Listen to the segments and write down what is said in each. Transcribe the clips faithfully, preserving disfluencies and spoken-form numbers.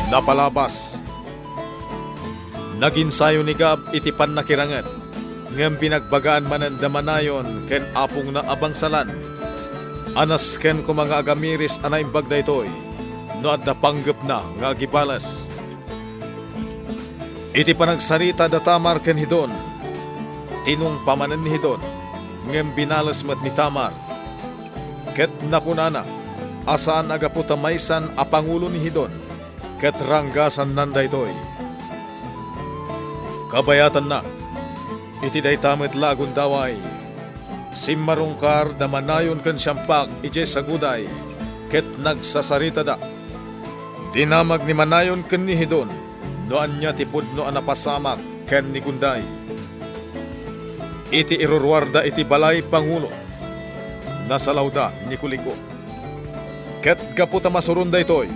Napalabas. Naginsayo ni Gab iti pannakiranget, ngem binagbagaan manen da Manayon ken apongna a bangsalan. A nasken koma nga agamiris a naimbag daytoy no adda panggepna nga agibales. Iti panagsarita da Tamar ken Hidon, tinungpa manen ni Hidon, ngem binales met ni Tamar. Ket nakunana a saan a gapu ta maysan a pangulo ni Hidon, ket ranggasannan daytoy. Kabayatanna, iti dayta met la a gundaway, simmarungkar da Manayon ken Siampak idiay saguday, ket nagsasaritada. Dinamag ni Manayon ken ni Hidon no ania ti pudno a napasamak ken ni Gunday. Iti iruruarda iti balay pangulo, nasalawda ni Kuliko. Ket gapu ta masuron daytoy,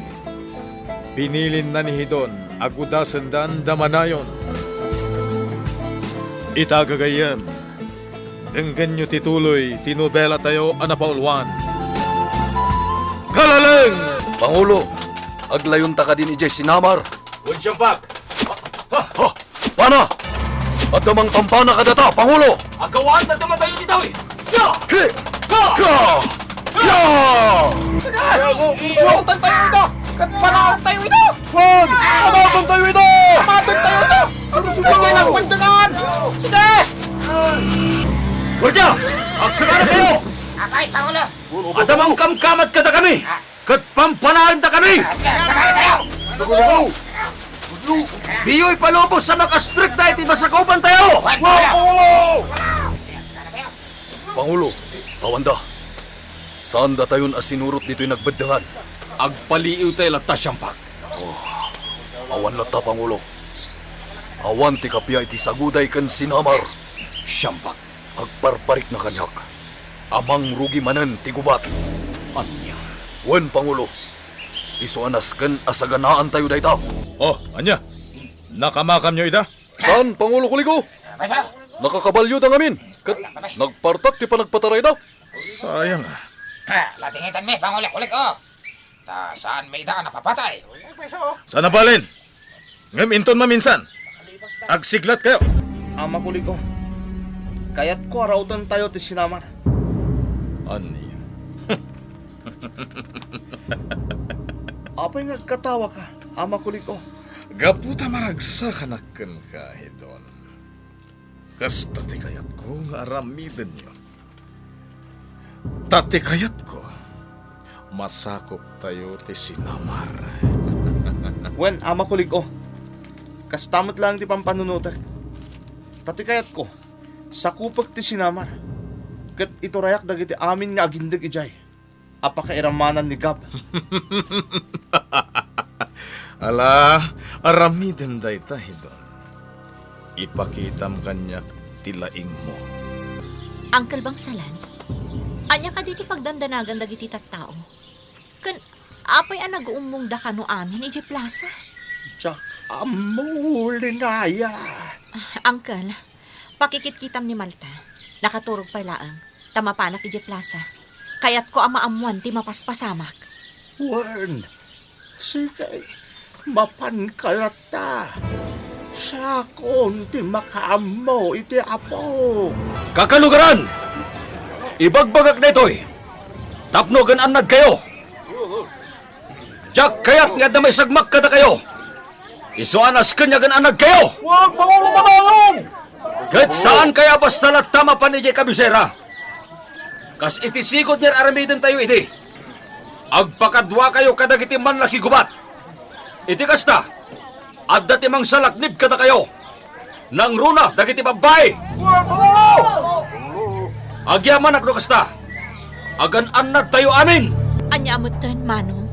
binilinna ni Hidon a gudasendan da Manayon. Ita gagayyem, denggenyo ti tuloy ti nobelatayo a napauluan. Kalaleng! Pangulo, aglayonta kadin idiay sinamar? Wen, Siampak. Ha! Pana! Adda mangtambana kadata, Pangulo! Agawaan ta damatayo ditoy! Ya! Ki! Ya! Ya! Ya! Sige! Surotan tayo ida! Ket panaon tayo ida! Wen! Amaton tayo ida! Amaton tayo ida! Kayatyo lang wentengan! Sige! Guardia! Agsakana kayo! Apay, Pangulo! Adda mangkamkamat kadakami! Ket pampanaenta kami! Diyo ipalubos a makastrikta iti masakupantayo! Pangulo, awanda. Saandatayon a sinurot ditoy nagbeddengan. Agpaliiwtay latta, Siampak. Oh, awan latta, Pangulo. Awan ti kappia iti saguday ken sinamar. Siampak. Agparparikna kaniak a mangrugi manen ti gubat. Ania? Wen, Pangulo. Isu a nasken a saganaantayo dayta. Oh, ania? Nakamakamyo ida? Saan, Pangulo Kuliko? Nakakabalioda ngamin, ket nagpartak ti panagpatarayda. Sayang, a. Ha, latingitanmi, Pangulo Kuliko. Ta saanmi ida a napapatay. Saan a balin? Ngem inton maminsan, agsiglatkayo. Ama Kuliko, kayatko a rautentayo ti sinamar. Ania? Apay nga agkatawaka, Ama Kuliko? Gapu ta maragsakanak kenka, Hidon. Kasta ti kayatko nga aramidenyo. Ta ti kayatko, masakoptayo ti sinamar. Wen, Ama Kuliko, kasta met laeng ti pampanunotek. Ta ti kayatko, sakupek ti sinamar, ket iturayak dagiti amin nga agindeg idiay a pakairamanan ni Gab. Ala, aramidem dayta, Hidon. Ipakitam kaniak ti laingmo. Uncle Bangsalan, ania kadi ti pagdandanagan dagiti tattao? Ken apay a nag-uummongda kano amin idiay plasa? Diak ammo, Linaya. Ah, Uncle, pakikitkitam ni Malta. Nakaturog pay laeng. Ta mapanak idiay plasa. Kayatko a maammoan ti mapaspasamak. Wen, sige, mapanka latta. Siakon ti makaammo iti Apo. Kakalugaran! Ibagbagak daytoy tapno agan-annadkayo. Diak kayat nga adda maisagmak kadakayo. Isu a nasken nga agan-annadkayo. Wen, Pangulo, manayon! Ket saankayo a basta latta mapan idiay kabisera. Kas iti sigud nga ar-aramidentayo idi, agpakaduakayo kadagiti mannakigubat. Iti kasta, adda ti mangsalaknib kadakayo. Nangruna dagiti babbai. Agyamanak no kasta, agan-annadtayo amin. Ania metten, Manong?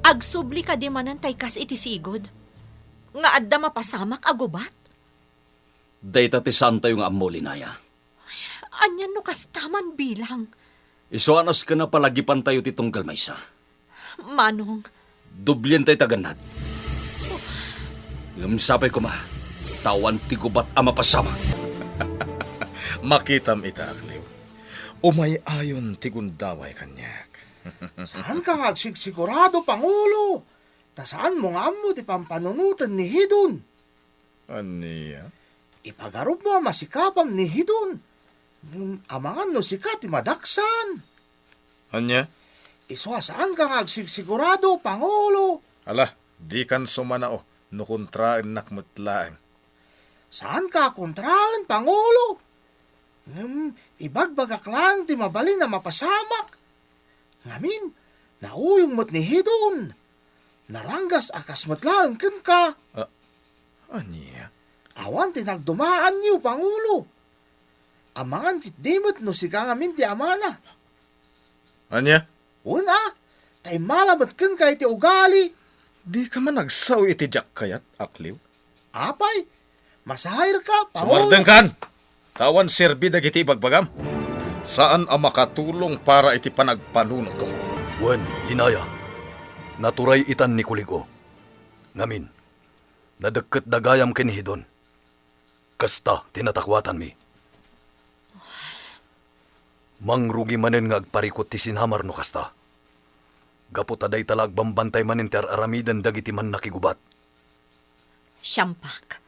Agsubli kadi manen tay kas iti sigud nga adda mapasamak a gubat? Dayta ti saantayo nga ammo, Linaya. Ania no kasta man bilang? Isu a nasken a palagipantayo ti tunggal maysa. Manong. Doblientayo ti agannad. Ngem sapay koma, ta awan ti gubat a mapasamak. Makitam ita, Akliw. Umay-ayon ti gundaway kaniak. Saanka nga agsigsigurado, Pangulo? Ta saanmo nga ammo ti pampanunoten ni Hidon. Ania? Ipagarupmo a masikapam ni Hidon. Ngem amangan no sika ti madaksan. Ania? Isu a saanka nga agsigsigurado, Pangulo. Ala, dikan sumanao no kontraennak met laeng. Saanka a kontraen, Pangulo. Ngem ibagbagak laeng ti mabalin a mapasamak. Ngamin, nauyong met ni Hidon. Naranggas a kas met laeng kenka. Ah, ania? Awan ti nagdumaanyo, Pangulo. Amangan ketdi met no sika ngamin ti amana. Ania? Wen a, ta immala met kenka iti ugali. Dika man agsao iti diak kayat, Akliw. Apay, masairka, Pangulo. Sumardengkan! Ta awan serbi dagiti ibagbagam. Saan a makatulong para iti panagpanunotko. Wen, Hinaya, naturay itan ni Kulig-o. Ngamin, nadekket da gayam ken ni Hidon. Kasta ti natakuatanmi. Mangrugi manen nga agparikut ti sinamar no kasta. Gapu ta dayta la agbambantay manen ti ar-aramiden dagiti mannakigubat. Siampak.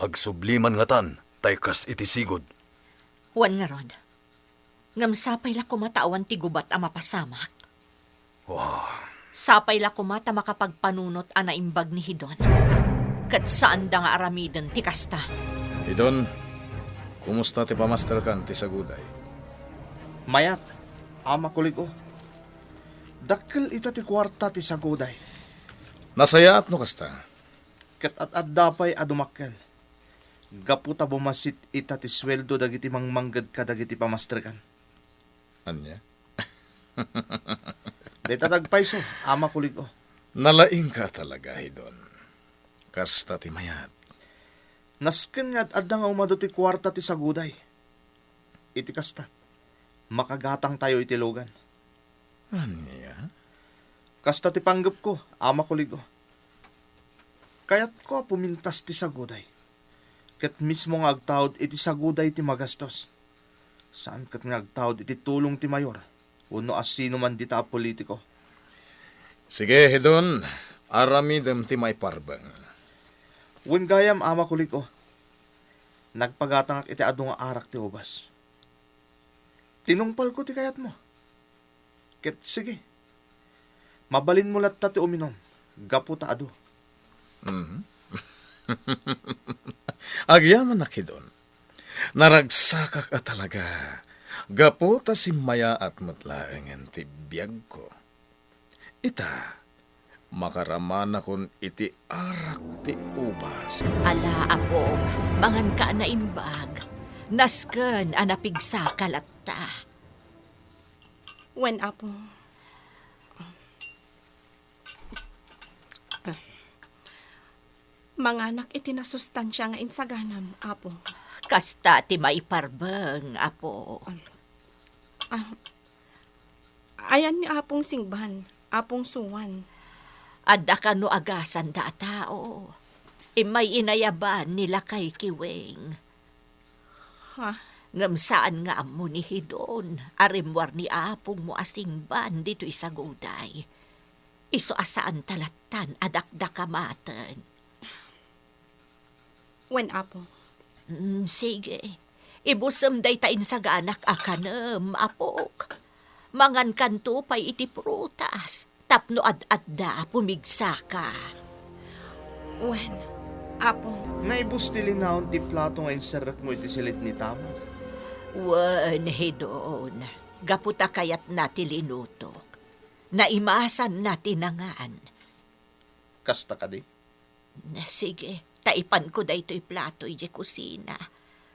Agsubli man ngatan, tay kas iti sigud. Wen ngarud. Ngem sapay la koma ta awan ti gubat a mapasamak. Wah. Sapay la koma ta makapagpanunot a naimbag ni Hidon. Ket saanda nga aramiden ti kasta. Hidon, kumusta ti pamasterkan ti saguday? Mayat, Ama Kulig-o. Dakkel ita ti kuarta ti saguday. Nasayaat no kasta. Ket ad-adda pay a dumakkel. Gapu ta bumasit ita ti sueldo dagiti mangmangged kadagiti pamasterkan. Ania? Dayta dagpayso, Ama Kulig-o. Nalaingka talaga, Hidon. Kasta ti mayat. Nasken nga ad-adda nga umadu ti kuarta ti saguday. Iti kasta, makagatangtayo iti lugan. Ania? Kasta ti panggepko, Ama Kulig-o. Kayatko a pumintas ti saguday. Ket mismo nga agtaud iti saguday ti magastos. Saan ket nga agtaud iti tulong ti mayor wenno asino man dita a politiko. Sige, Hidon, aramidem ti maiparbeng. Wen gayam, Ama Kulig-o. Nagpagatangak iti adu nga arak ti ubas. Tinungpalko ti kayatmo. Ket sige, mabalinmo latta ti uminum, gapu ta adu. Mhm. Agyamanak, Hidon. Naragsakak a talaga, gapu ta simmayaat met laengen ti biagko. Ita, makaramanakon iti arak ti ubas. Ala, apok, manganka a naimbag. Nasken a napigsaka latta. Wen, Apo. Manganak iti nasustansia nga insaganam, Apo. Kasta ti maiparbeng, Apo. Ah, ayan ni Apong Singban, Apong Suan. Adda kano agasanda a tao. Immay inayaban ni Lakay Kiweng. Ha? Ngem saan nga ammo ni Hidon a rimmuar ni apongmo a Singban ditoy saguday. Isu a saanta lattan a dakdakamaten. Wen, Apo. Mm, sige. Ibusem dayta insaganak a kanem, apok. Mangankanto pay iti prutas tapno ad-adda pumigsaka. Wen, Apo. Naibus ti linaon ti plato nga inserrekmo iti siled ni Tamar? Wen, Hidon. Gapu ta kayatna ti linutok. Naimasanna ti nangan. Kasta kadi? Sige, ta ipanko daytoy plato idiay kusina.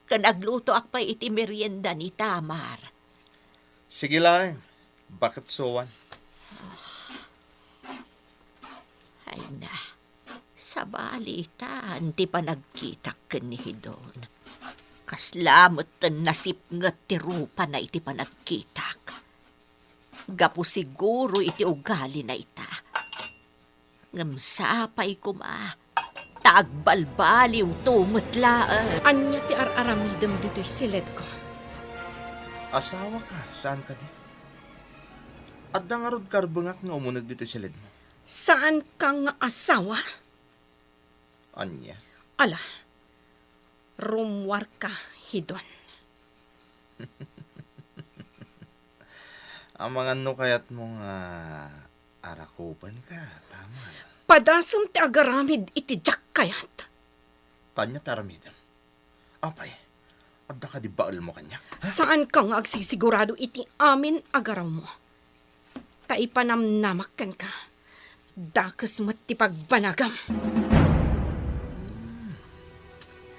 Ken aglutoak pay iti merienda ni Tamar. Sige laeng, baket suan. Ay na, sabalitan ti panagkitak ken ni Hidon. Kasla metten nasipnget ti rupana iti panagkitak. Gapu siguro iti ugalina ita. Ngem sapay koma, ta agbalbaliwto met laeng. Ania ti ar-aramidem ditoy siledko? Asawaka, saan kadi? Adda ngarud karbengak nga umuneg ditoy siledmo. Saanka nga asawa? Ania? Ala, rummuarka, Hidon. Amangan no kayatmo nga arakubenka, Tamar. Padasem ti agaramid iti diak kayat. Ania ti aramidem? Apay, adda kadi baelmo kaniak? Saanka nga agsisigurado iti amin a garawmo. Ta ipanamnamak kenka, dakes met ti pagbanagam. Hmm,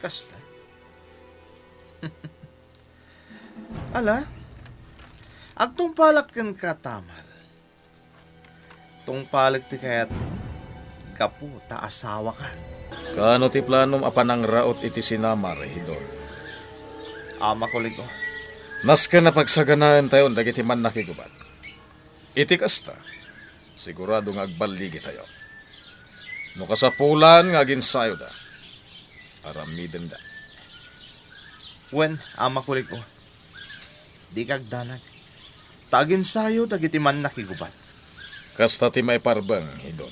kasta? Ala, agtungpalak kenka, Tamar. Tungpalek ti kayatmo, gapu ta asawaka. Kaano ti planom a panangraot iti sinamar, Hidon? Ama Kuligo. Nasken a pagsaganaentayon dagiti mannakigubat. Iti kasta, sigurado nga agballigitayo. No kasapulan nga aginsayoda, aramidenda. Wen, Ama Kuligo, dika agdanag. Ta aginsayo dagiti mannakigubat. Kasta ti maiparbeng, Hidon.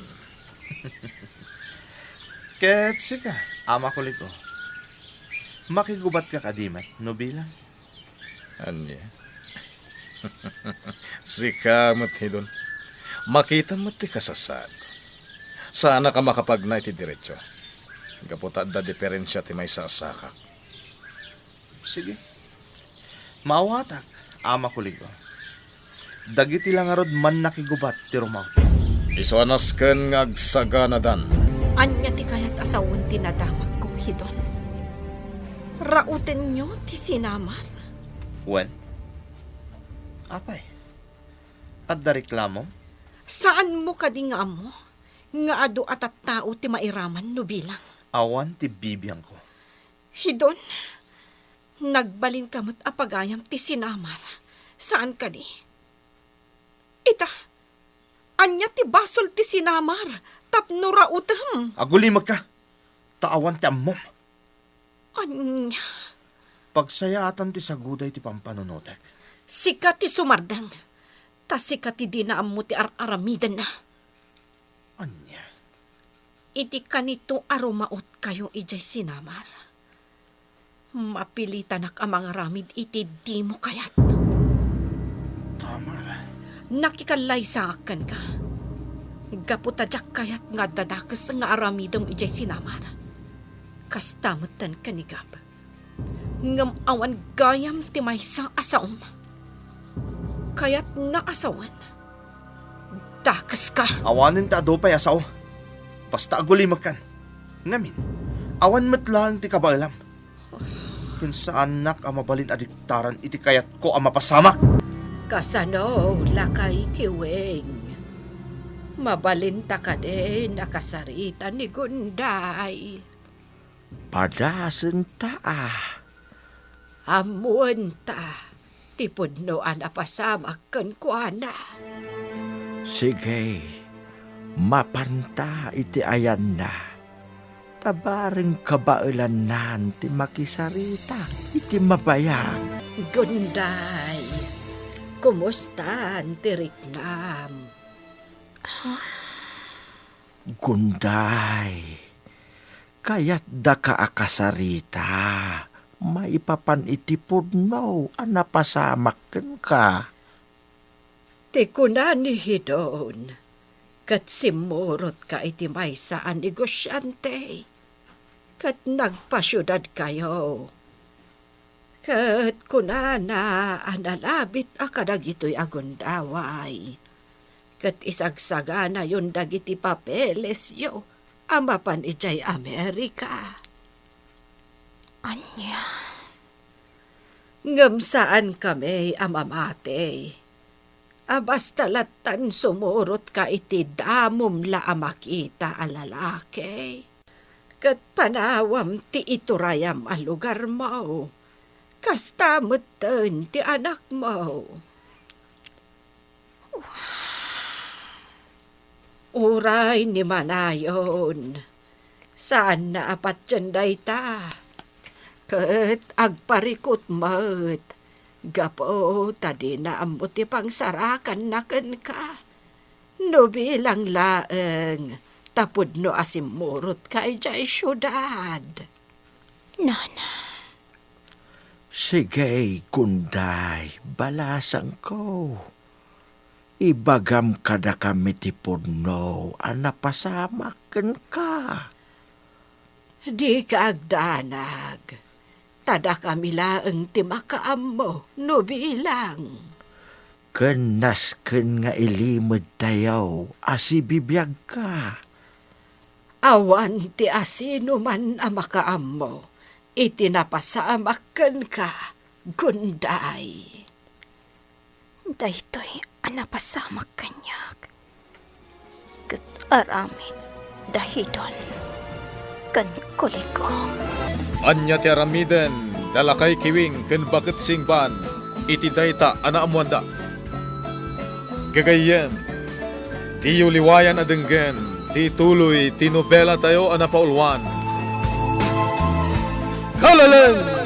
Ket sika, Ama Kuligo, makigubatka kadi met no bilang? Ania? Sika met, Hidon. Makitam met ti kasasaadko. Saanak a makapagna iti derecho. Gapu ta adda diferensia ti maysa a sakak. Sige. Maawatak, Ama Kuligo. Dagiti la ngarud mannakigubat ti rumaut. Isu a nasken nga agsaganadan. Ania ti kayat a sawen ti nadamagko, Hidon? Raotenyo ti sinamar? Wen. Apay, adda reklamo? Saanmo kadi nga ammo nga adu a tattao ti mairaman no bilang? Awan ti bibiangko. Hidon, nagbalinka met a pagayam ti sinamar, saan kadi? Ita, ania ti basol ti sinamar tapno raotem? Agulimekka, ta awan ti ammom. Ania? Pagsayaatan ti saguda iti pampanunotek. Sika ti sumardeng, ta sika ti dina ammo ti ar-aramidenna. Ania? Iti kanito a rumautkayo idiay sinamar, mapilitanak a mangaramid iti dimo kayat. Tamar. Nakikallaysaak kenka. Gapu ta diak kayat nga adda dakes nga aramidem idiay sinamar. Kasta metten ken ni Gab. Ngem awan gayam ti maysa a saom. Kayatna a sawen, dakeska. Awanen ti adu pay a sao. Basta agulimekkan. Ngamin, awan met laeng ti kabaelam. Ken saannak a mabalin a diktaran iti kayatko a mapasamak. Kasano, lakay Kiwing? Mabalinta kadin a kasarita ni Gunday? Padasenta a. Ammoenta ti pudno a napasamak kenkuana. Sige, mapanta iti ayanna, ta bareng kabaelannan ti makisarita iti mabayag. Gunday, kumustan ti riknam? Gunday, kayatdaka a kasarita maipapan iti pudno a napasamak kenka. Ti kuna ni Hidon, ket simmurotka iti maysa a negosiante, ket nagpasiudadkayo. Ket kunana a nalabit a kadagitoy a gundaway, ket isagsaganayon dagiti papelesyo a mapan idiay Amerika. Ania? Ngem saankami a mamati a basta lattan sumurotka iti damom la a makita a lalaki. Ket panawam ti iturayam a lugarmo, kasta metten ti anakmo. Uray ni manayon, saanna a patien dayta, ket agparikut met, gapu ta dina ammo ti pangsarakanna kenka. No bilang laeng, ta pudno a simmurotka idiay siudad. Nana. Sige, Gunday, balasangko. Ibagam kadakami ti pudno a napasamak kenka. Dika agdanag, ta dakami laeng ti makaammo no bilang. Ken nasken nga ilimedtayo a sibibiagka. Awan ti asinoman a makaammo iti napasamak kenka, Gunday. Daytoy a napasamak kaniak, ket aramid dahidon ken kulik-ong. Ania ti aramiden da Lakay Kiwing ken Baket Singban iti dayta a naammoanda? Gagayyem, diyo liwayan a denggen ti tuloy ti nobelatayo a napauluan. Kalaleng!